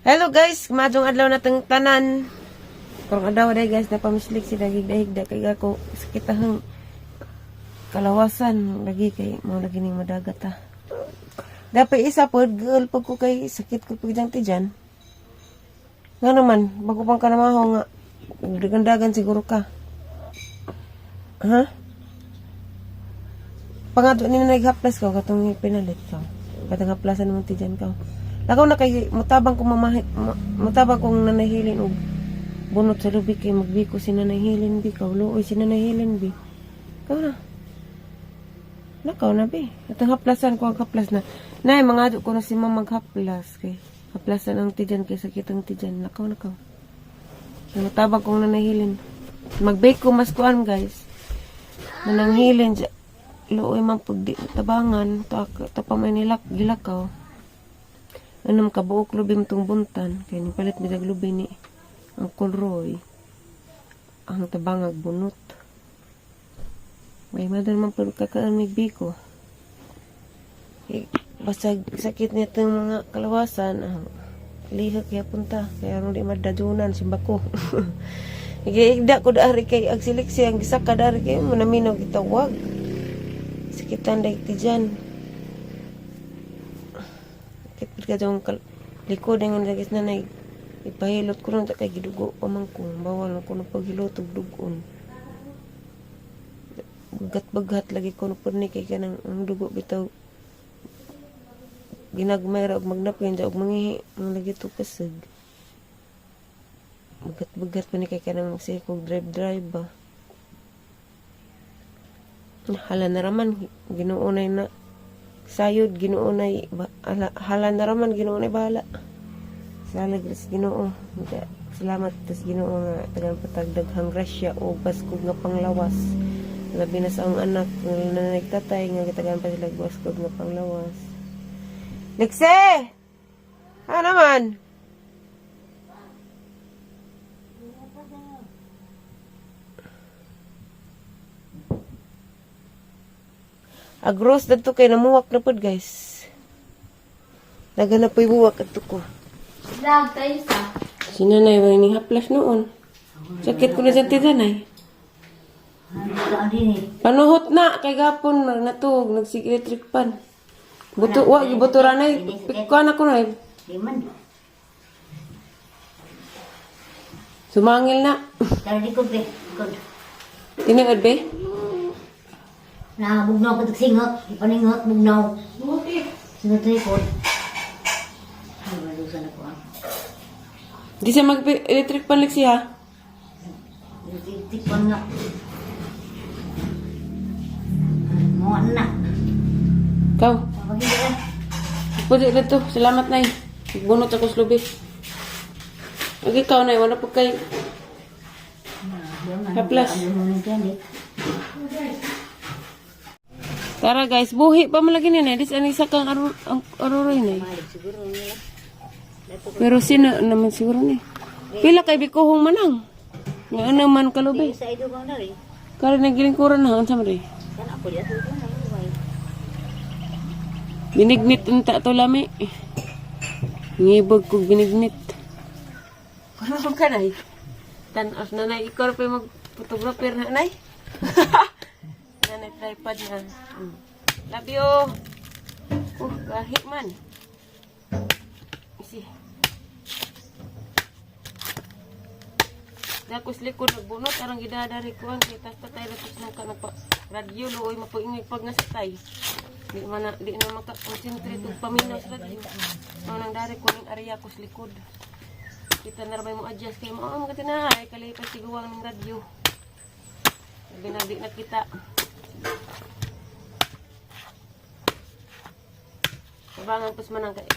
Hello guys, maadtong adlaw natong tanan. Karong adlaw day guys, napamislik sila higda-higda kay ako sakit ahang kalawasan lagi kay mao lagi ning madagat ta. Dapat isa pod girl pag ko kay sakit ko pag tiyan. Nga naman, bago pang kanamaho nga dagan-dagan siguro ka. Ha? Pangadto ni naghaplas ka katong pinalit ka. Katong haplasan mo tiyan ka. Lakaw na kay mutabang kong mamahi, mutabang kong nanahilin og bunot sa lubi kay magbiko si Nanay Helen bi kaw luoy si Nanay Helen bi. Kaw na. Nakaw na bi. Atong haplasan ko ang haplas na. Nay mga ko na si mama maghaplas kay haplasan ang tiyan kay sakit ang tiyan. Nakaw na kaw. Kay mutabang kong nanahilin. Magbake ko mas kuan guys. Nananghilin siya. Luoy man pag di tabangan, ta, ta pa may nilak, gilakaw. Anong kabuok lubi mo tong buntan, kay palit mi dag lubi ni Uncle Roy. Ang tabangag bunot. May madal man pag kakaamig biko. Eh, basag sakit nitong mga kalawasan, ah, lihak kaya punta. Kaya aron di madadunan simbako. Igda ko dari kay ag siliksi ang gisaka dari kay mo naminaw gitawag. Sakitan day ti dyan. Sakit pud ka dong likod ang lagis na nay ipahilot ko lang ta kay gidugo pa man ko. Bawal ko na paghilot og dugon. Bagat-bagat lagi ko na pud ni kay kanang ang dugo bitaw ginagmay ra og magnapkin og mangihi ang lagi to kasag. Bagat-bagat pa ni kay kanang magsige kog drive-drive ba. Hala na raman, Ginoo nay na sayod, Ginoo nay hala na raman, Ginoo nay bahala. Salag sa Ginoo. Salamat tas Ginoo nga tagaan patag daghang grasya o baskog nga panglawas. Labi na sa akong anak nga nanay tatay nga gitagaan pa sila baskog nga panglawas. Lekse! Ha naman? Agros dadto kay namuwak na pod guys. Daga na po'y buwak adto ko. Vlog tayo sa. Si nanay way ning haplas noon. Sakit ko na sa tiyanay. Panuhot na kay gapon mag natug nagsig electric pan. Buto wa gibuto ra nay. Pikuan ako nay. Di man. Sumangil na. Tara likod be. Likod. Tinuod be? Na bugnaw ka singot. Di paningot bugnaw. Singot likod. Ay, malusan ako ah. Di siya mag electric pan liksi ha. Tikpan nga. Mga anak. Kaw. Pagiging ka. Pwede na to. Salamat nay. Bunot ako sa lubi. Okay, ikaw nay. Wala po kay haplas. Tara guys, buhi pa man lagi ni nay. Dis ani sa kang ang aruroy nay. Pero sino naman siguro ni? Pila kay bikuhong manang. Nga ano man kalubi. Sa ido bang nari? Karon nagilingkuran na unsa man ri? Kan ako diya sa ido na. Binignit unta to lami. Ngibog kog binignit. Kuno ka nay. Tan-os na nay ikaw pa mag photographer na nay. Nanay tripod na. Love you. Gahi man. Isi. Dakos likod nagbunot arang gidadari ko ang kita tatay ratos nang ka nagpa radyo luoy mapuingay pag nga tay. Di man na di na maka-concentrate og paminaw sa radyo. Mao nang dari ko ning area ko sa likod. Kita na ra mo adjust kay mo oh, mga tinahay kalipas siguwang ng radyo. Sabi na di na kita. Tabangan pus manang kay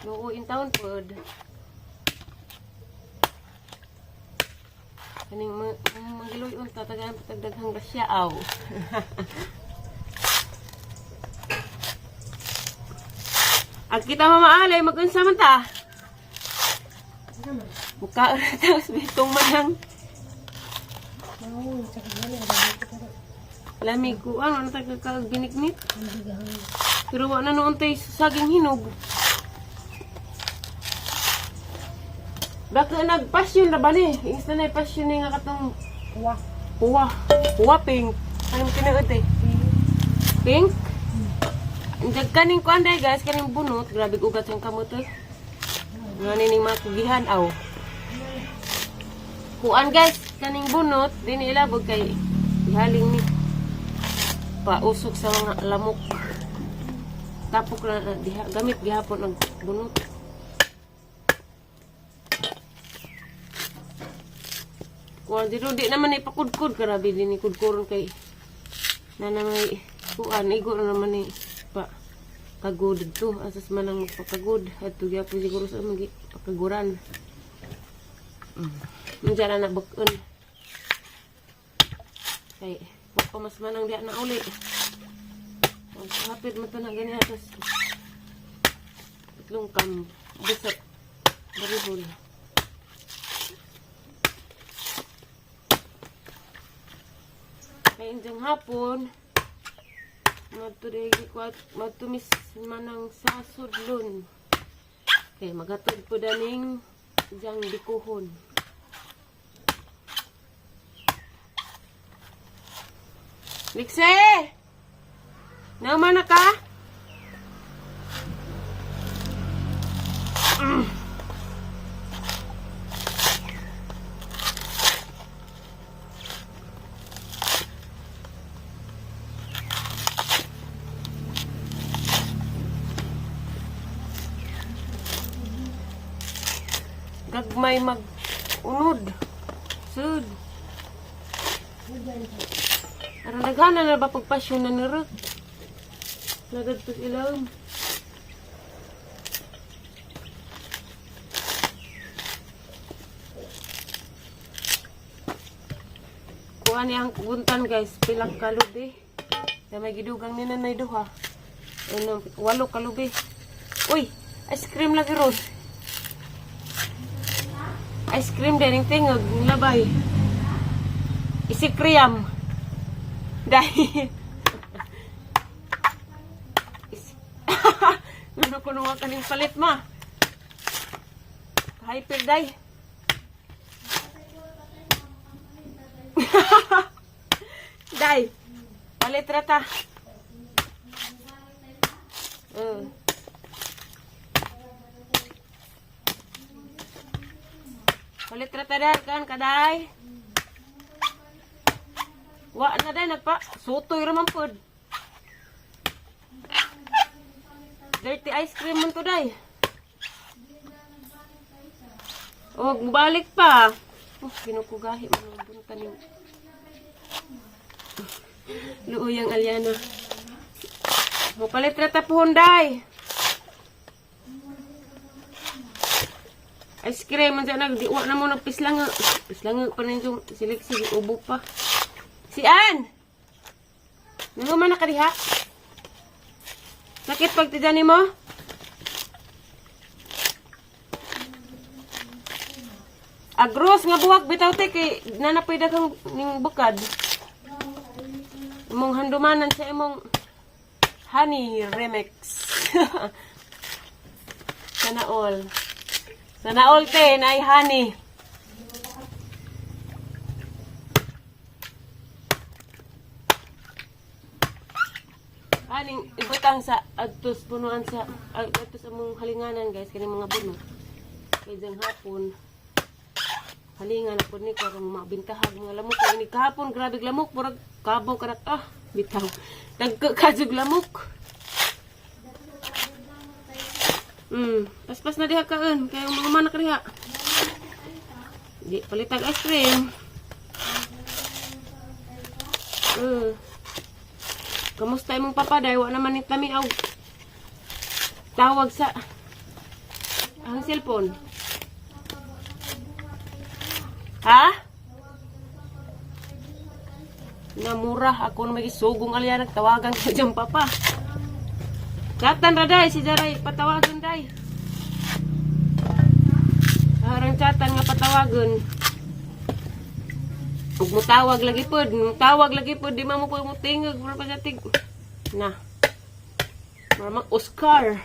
luoy in taon pod. Kaning mangiluy unta tagaan patag daghang grasya aw. Ang kita mama alay magunsa man ta. Muka ra ta sa bitong manang. Lami ko ano ta kag binignit. Pero wa na noon tay saging hinog. Baka nagpasyon na ba ni? Ingis na na passion ni nga katong Kuwa. puwa. Puwa pink. Anong tinuod eh? Pink? Ang kaning kuan day guys, kaning bunot, grabe ugat yung kamot eh. Nga nining mga kugihan aw. Kuan guys, kaning bunot, di ni ilabog kay ihaling ni pausok sa mga lamok. Tapok na na diha, gamit gihapon ang bunot. Kuan dito di naman ipakudkod grabe din ni kudkuron kay na na may kuan igo na naman ni pa kagod dito asas man ang magpakagod at gyapon siguro sa magi pakaguran. Unsa na na bukon kay wa pa mas manang diha na uli. Ang hapit mo to na gani atas tatlong kam busat barihol. Kay injang hapon madto ko madto mis manang sa sudlon. Kay magatod po daning jang dikuhon. Likse! Naman na ka? Gagmay mag unod. Sud. Aron nagana na ba pagpasyon na nirot? Nagadto ilawom. Kuha niya ang guntan guys, pilang kalubi. Na may gidugang ni nanay duha. Ano, walo kalubi. Uy, ice cream lagi ron. Ice cream din yung tingog, labay. Isikriyam. Dahil. Ano ko nung kaning palit ma. Hyper day. Day. Palit rata. Palit rata day kan kaday. Wa na day nagpa sutoy ra man pod. Dirty ice cream man to day. Og balik pa. Oh, ginukugahi man ang bunta ni Luuyang Aliana. Mo palit ra ta pohon day. Ice cream man sa nag di wa na mo nagpislanga. Pislanga pa ninyo silik sige ubo pa. Si Ann! Nanguman na ka diha? Sakit pag tidani mo? Agros nga buwak bitaw te kay nanapoy daghang ning bukad. Imong handumanan sa imong honey remix. Sana all. Sana all te naay honey. Aning ibutang sa adtos punuan sa adtos among halinganan guys kani mga buno. Kay diyang hapon halingan na pud ni karon mabintahag mga lamok kay ini kahapon grabe lamok murag kabaw karak ah bitaw. Dagko kajug lamok. Paspas na diha kaon kay mga manak diha. Di palitag ice cream. Kamusta imong papa day? Wa naman ni tami aw tawag sa ang cellphone. Ha? Namura ako na may sugong alya nagtawagan ka dyan papa. Chatan ra day si Jaray patawagan day. Harang chatan nga patawagan. Ug mutawag lagi pod, mutawag lagi pod di man mo po mutingog mura pa sa tig. Na. Mura mang Oscar.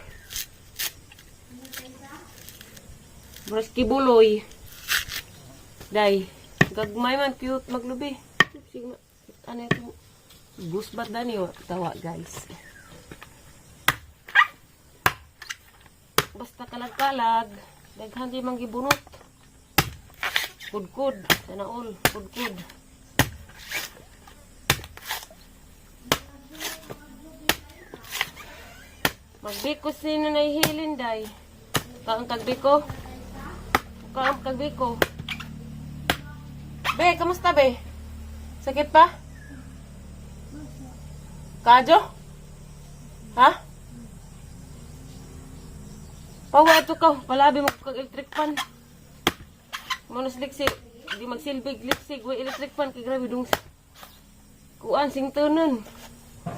Mura si Kibuloy. Day, gagmay man cute maglubi. Sige, ano ito? Gusbat dani wa tawa, guys. Basta kalag-kalag, daghan di man gibunot. Kudkud, sana all, kudkud. Magbiko si Nanay Hilin, day. Kaang kagbiko? Kaang kagbiko? Be, kamusta be? Sakit pa? Kadyo? Ha? Pawa ito ka. Palabi mo kag electric pan. Manos liksi. Di magsilbig liksig. Way electric pan. Kay grabe dung. Kuan sing tunon.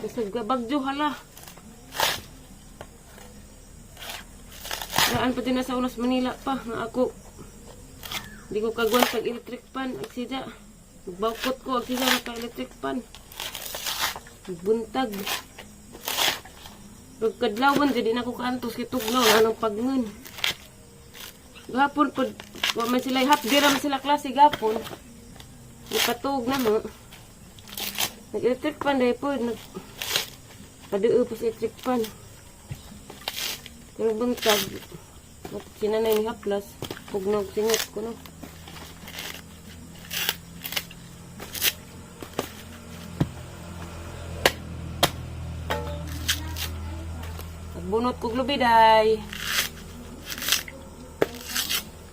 Bisag bagyo hala. Daan pa din na sa Ulas Manila pa. Nga ako. Di ko kagwan pag electric pan. Agsida. Magbawkot ko. Agsida na electric pan. Buntag. Pagkadlawan, di na ako kaantos kay tugnaw na anong pagngon. Gapon pod, wa man sila half day ra man sila klase gapon. Gipatug na mo. Nag-electric pan dahil po, nag paduo po sa electric pan. Pero buntag, sinanay ni haplas, pugnog singot ko no. Nagbunot kog lubiday.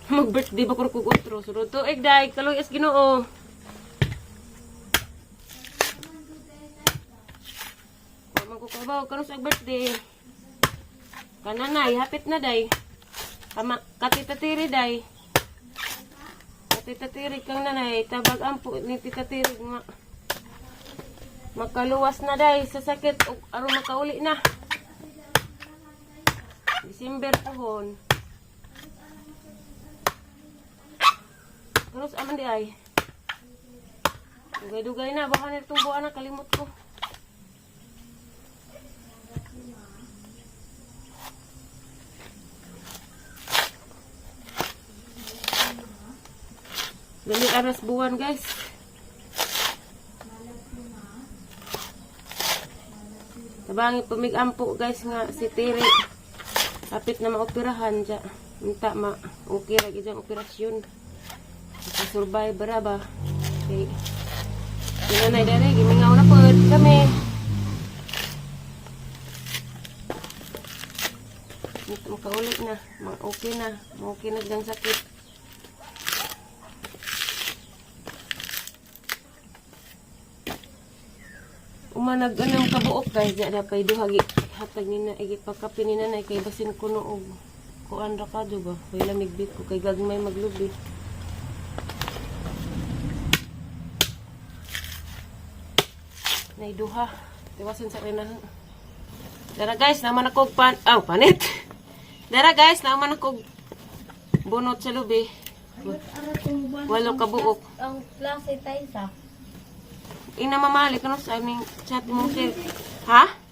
Mag-birthday ba ko kog otro? Sunod tuig day, kaloy as Ginoo. Wa man ko kabaw karon sa birthday. Kananay, hapit na day. Kama katitatiri day. Katitatiri kang nanay, tabag ampo ni titatiri nga. Makaluwas na day sa sakit ug aron makauli na. December pohon. Ano sa aman di ay? Dugay-dugay na. Baka nitong buwan na kalimot ko. Dali aras buwan, guys. Tabangi pumigampo, guys, nga si Tiri. Kapit na maoperahan dya. Unta ma okay ra gid ang operasyon. Makasurvive ra ba? Okay. Sinanay dere gimingaw na pod kami. Unta makaulit na, ma okay na, ma okay na diyang sakit. Umanag anang kabuok guys, di na pay duha gi hatag ni na igi pagkape ni nanay kay basin kuno og kuan ra ka ba? Kay lamig bit ko kay gagmay maglubi. Nay duha. Tiwasan sa rin na. Dara guys, naman ako og pan aw panit. Dara guys, naman ako og bunot sa lubi. Walo ka buok. Ang klase tayo sa. Ina mamali kano sa aming chat mo sir. Ha?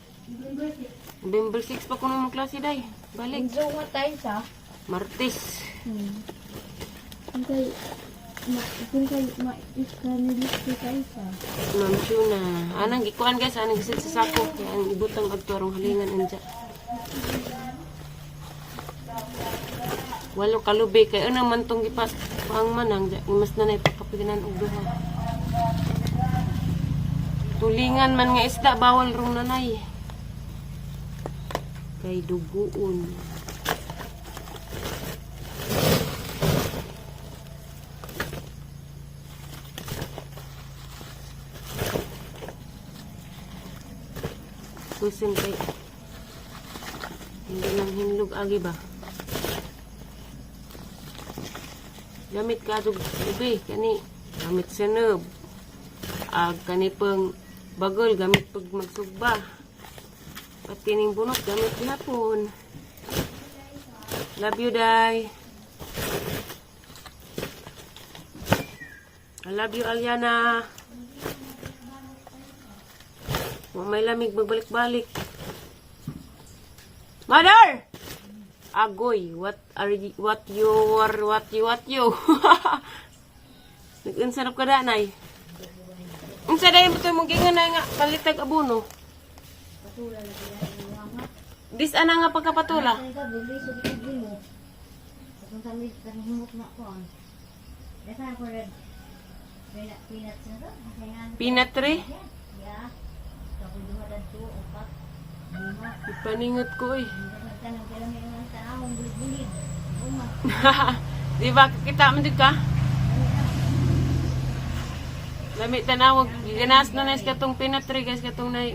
November 6 pa kuno mong klase day. Balik. Nga tayo sa. Martes. Kay ma kay ma iskanilis tayo sa. Ma'am Shuna. Anang gikuan guys, anang gisit sa sako. Kaya ang ibutang adto arong halingan anja. Walo kalubi kay ano man tong gipas ang manang ja, mas nanay pagkapiginan og duha. Tulingan man nga isda bawal rong nanay. Kay duguon. Kusin kay hindi lang hinlog agi ba? Gamit ka dug ubi kani gamit sinub. Ag kani pang bagol gamit pag magsugba. Pati ning bunot gamit gihapon. Love you, Day. I love you, Aliana. Wa may lamig magbalik-balik. Mother! Agoy, what are you, what you are, what you, what you? Nag-unsa na ka da, Nay? Unsa dahil mo ito mong gingan nga palitag abono? Dis ana nga pagkapatula. Ay ka bili sa gid mo. Atong kami kanhimot na ko ang. Daka ko red. Peanut peanut na to. Kaya Peanut tree. ya. Ako duha dadto upat. Lima. Ipaningot ko eh. Tanang kailan may mga tanawang bulig-bulig. Bunga. Di ba kita man jud ka? Lami tanawag giganas na nice katong peanut tree, guys, katong nay.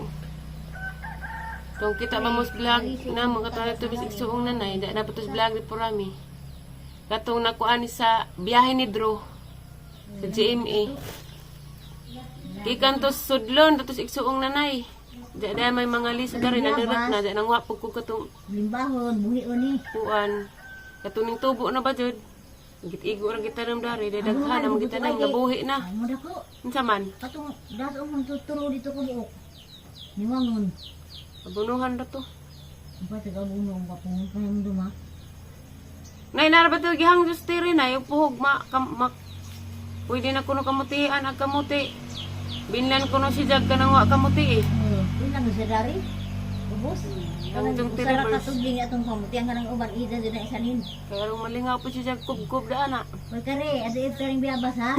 Kung kita ba mo sa vlog na mga katong ito bis igsuong nanay, da na patos vlog di purami. Katong nakuha ni sa biyahe ni Drew sa GMA. Gikan to sudlon datos igsuong nanay. Da da may mga liso dari nanirat na da nangwa pug ko katong Limbahon, buhi ni. kuan. Katuning tubo na ba jud? Gitigo ra gitanom dari, dahil daghan ang gitanom nabuhi na. Ay mo dako. Unsa man? Katong daso mong tuturo dito ko buok. Niwangon. Abunuhan ra to. Ang pati ka buno ang papungon pa yung duma. Nay nara ba to gihang tiri na yung puhog ma, kam, ma pwede na kuno kamutian ag kamuti. Binlan kuno si Jag kanang wa kamuti eh. Yun lang sa dari. Ubos. Ang itong Usara tiribers. katubling atong pamuti ang kanang uban ida dyan na isanin. Kaya rong malingaw po si Jag kubkob daan na. Hoy kare, ato iftaring biyabas ha.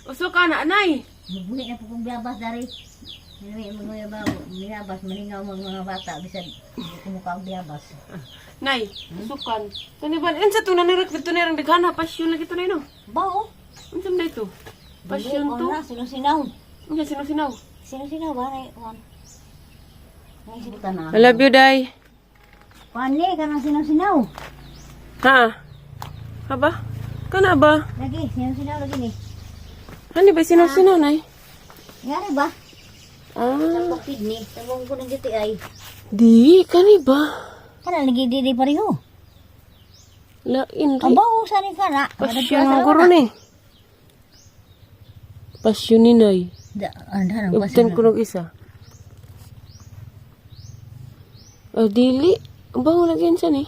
Uso ka na nay. Mabuhi na po kong biyabas dari. May mga biyabas, malingaw mga bata bisan kumukha ang biyabas. Nay, usukan. Kani ba unsa to nanirak dito nirang daghan ha pasyon lagi to nay no. Bao. Unsa man ito? Pasyon to. Sino-sinaw. Unsa sino-sinaw? Sino-sinaw ba na kuan? Nay sibutan na. I love you, Day. Kuan ni kanang sinaw-sinaw. Ha? Ha ba? Kana ba? Lagi, sinaw-sinaw lagi ni. Ano ba sinaw-sinaw, Nay? Ngari ba? Ah. Tabok kidney, tabong ko ng UTI. Di, kani ba? Kana lagi di di pareho. Lain ri. Abaw sa ni kana. Pasyon mo guro ni. Pasyon ni Nay. Da, anda nang Ubtan pasyon. ko ng isa. Ah, dili. Ang bango lagi yan siya ni.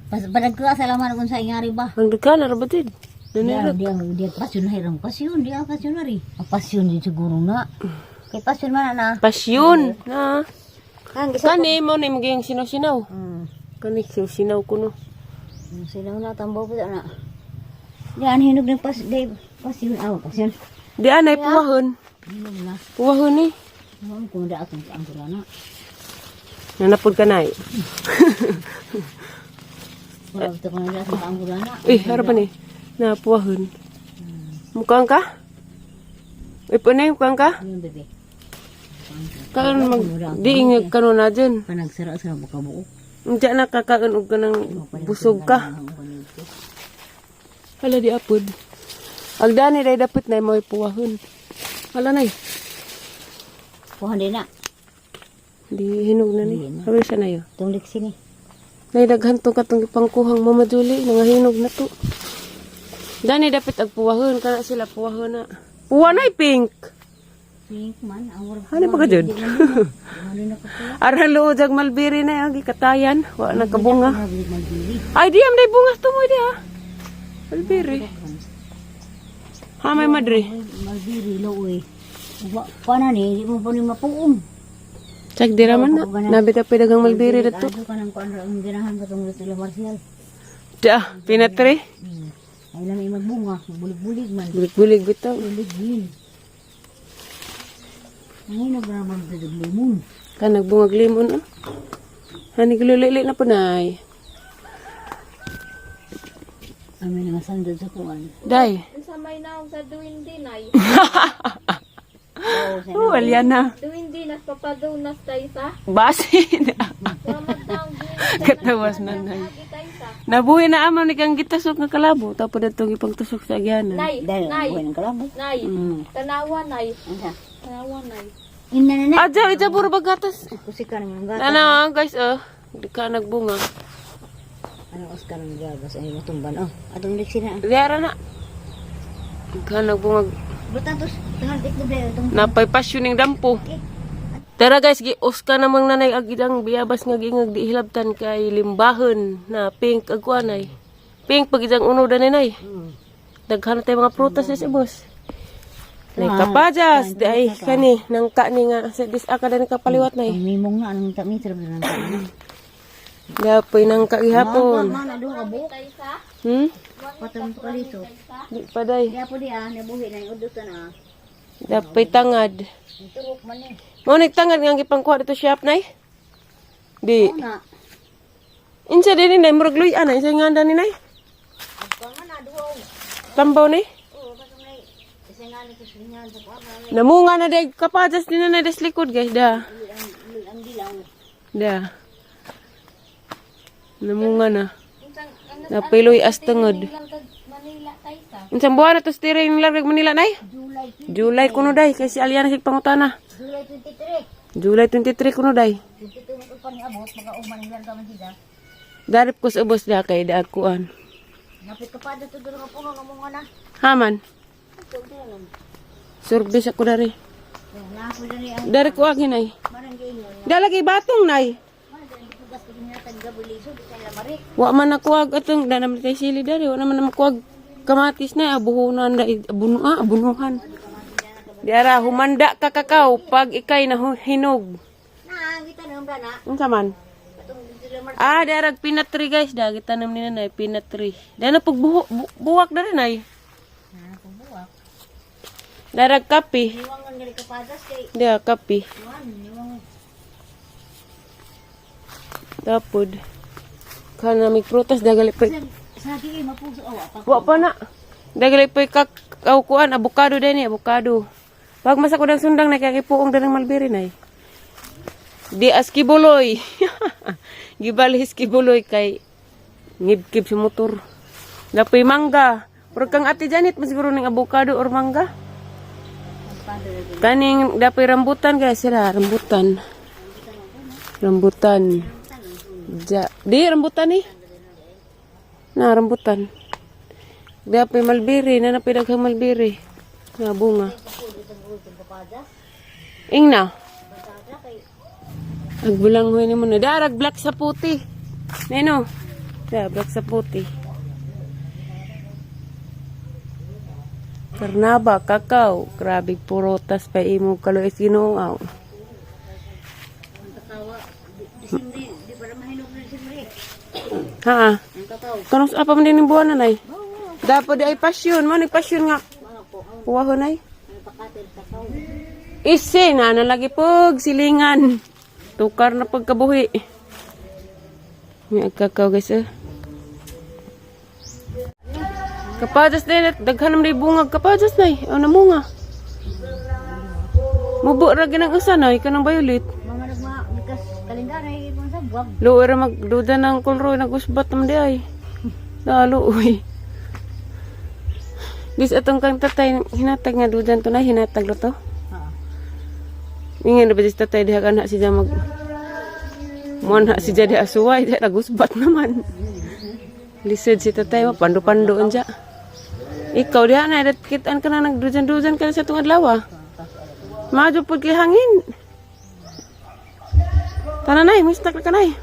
Pas badag ko sa laman kung sa ingari ba. Ang daghan, ara ba din? Dia Nanirag. dia dia pasyon na hirang pasyon, dia pasyon na ri. Ang pasyon din siguro na. Kay pasyon man na. Pasyon. Na. Kan gisa. Kani mo ni magiging sinaw-sinaw. Kani sinaw-sinaw ko no. Sinaw na tambo po na. Diyan hinog ng pas di pasyon aw pasyon. Di anay puwahon. Hinog na. Puwahon ni. Mo ko da atong ang na. Nanapod ka na eh. Wala ko na da atong ang na. Uy, harapan eh. Napuwahon. Mukhang ka? Uy, punay, mukhang ka? Yung bebe. Kaon mag di ingag kano na dyan. Panagsara sa buka buok. Diyan na kakaon og kanang busog ka. Hala di apod. Agdani day dapat na mo puwahon. Hala nay. Kuhan din na. Di hinog na ni. Sabi siya na yo. Itong liksi ni. Nay daghan tong katong gipangkuhang Mama Julie nangahinog na to. Dani dapat ag puwahon kana sila puwahon na. Puwa nay pink. Pink man. Ang warap. Ano pa ka dyan? Ano na ka po? Aran luod jag malbiri na ang gikatayan, wa na kabunga. Malbiri. Ay di am day bunga tumoy di ha. Malbiri. Ha may madre. Malbiri looy. Wa pa na ni, di mo pa ni mapuong. Check di raman na. Nabita pa dagang malbiri dato. Ano ka nang kuan ra ang ganahan ka tong sila Marcial. Da, pinatre. Ay lang ay magbunga, bulig-bulig man. Bulig-bulig bitaw. Bulig din. Ang na man sa limon. Ka nagbungag limon ah. Hani gululi na po nay. Amin nga sandal sa kuan. Day. Unsa may naong sa duwindi nay. Oo, sa Oh, alya na. Duwindi nas papadunas tayo sa. Basin. Salamat naong duwindi. Katawas na nay. Agi tayo sa. Nabuhi na ama ni kang gitasok nga kalabo tapos datong ipangtusok sa agyanan. Nay, Dahil nay, buhay ng kalabo. nay. Tanawa nay. Ano? Tanawa nay. Ina na na. Adya, idya puro bagatas. Kusika ng gata. Ano guys, oh. Di ka nagbunga. Ano Oscar ng gabas ay matumban oh. Atong liksi na. Diara na. Di ka nagbunga. Buta tos tangal itlog na itong Napay pasyon ning dampo. Tara guys, gi Oscar namang nanay agidang biyabas nga giingag di hilabtan kay limbahon na pink ag kuanay. Pink pag idang uno danay nay. Daghan na tayo mga prutas sa boss. Nay kapajas, di ay kani nangka ni nga sa dis aka dani kapaliwat nay. Ang mimong na anong kami sarap na nang Dapoy nangka gihapon. Mana duha ka buok. Patong to kalito. Di pa day. Kaya po di ah, nabuhi na yung udutan ah. Dapoy tangad. Ang turok man eh. Mao ni tangad nga gipangkuha dito shop nay. Di. Una. Insa din ni nay murag luy-an na insa nga ni nay? Ang nga na duha. Tambaw ni. Oo, katong nay. Isa nga ni kislingan sa kuha. Namunga na day kapajas din na nay des likod guys da. Ang dilaw. Da. Namunga na. Napiloy as tungod. Manila tay sa. Unsang buwan na to steering largag Manila nay? July July kuno day kay si Aliana sig pangutana. July 23. July 23 kuno day. 22 mo pa ni abot makaugman ang larga man sila. Darip ko sa ubos da kay daagkuan. Napit ka pa dito doon ka puno ng mga na. Haman. Service ako dari. Napo dali ang Dari ko agi nay. marang giingon. Dalagi batong nay. Mana dali pugas ko ginatag gabuliso di kay lamarik. Wa man ako ag atong da naman kay sili dari, wa naman na makuag kamatis na abuhunan da abuno ah, abunuhan. Diara humanda ka kakao pag ikay na hinog. Na gitanom ra na. Unsa man? Katong dito lamar. Ah, diara peanut tree guys, da gitanom ni nanay peanut tree. Da na pagbuho buwak dari nay. Na buwak. Darag kape. Niwangan gali kapadas kay Dia kape. kuan niwangan. Tapod. Kana may prutas dagali pa. Sa di mapuso awa pa. Wa pa na. Dagali pa kak aw kuan avocado din ni avocado. Pag masa ko dang sundang na kay puong danang malbiri nay. Di askibuloy. Gibalhis kibuloy kay ngibkib sa motor. Napoy mangga. Pero kang ate Janet masiguro ning avocado or mangga. Kaning dapoy rambutan guys sila rambutan. Rambutan. Ja, di rambutan eh. Na rambutan. Dapoy malbiri, na napoy daghang malbiri. Na bunga. Ingna. Agbulang hoy nimo na. Darag black sa puti. Neno. Da black sa puti. Karnaba, kakao, grabe purotas pa imo kaloy Ginoo aw. Ang kakawa Disimbre, di pa na mahinog na Disimbre. Ha. Ang kakao. Kanus apa man din buwan na nay? Dapat di ay pasyon, mo ni pasyon nga. Mga po, ang Kuha nay. pakatil kakao. Ise na na lagi pog silingan. Tukar na pagkabuhi. May kakao guys eh. Kapajas din at daghan naman day bungag kapajas nay. Aw namunga. Mubo ra ginang usa nay kanang violet. Mga nagma mikas kalendaryo ibang sa buwag. Luoy ra magduda ng kulroy nagusbat naman di ay. Lalo uy. Dis atong kang tatay hinatag nga dudan to na hinatag ra to. Ha. Ingan na ba dis tatay diha kana siya mag Muan si diha asuway diha nagusbat naman. Lisod si tatay mo pando-pando unja. Ikaw diha na dat kitaan ka na nagdudan-dudan ka na sa itong adlaw. Ah. Maadyo pud kay hangin. Tana nay, mustak na ka nay.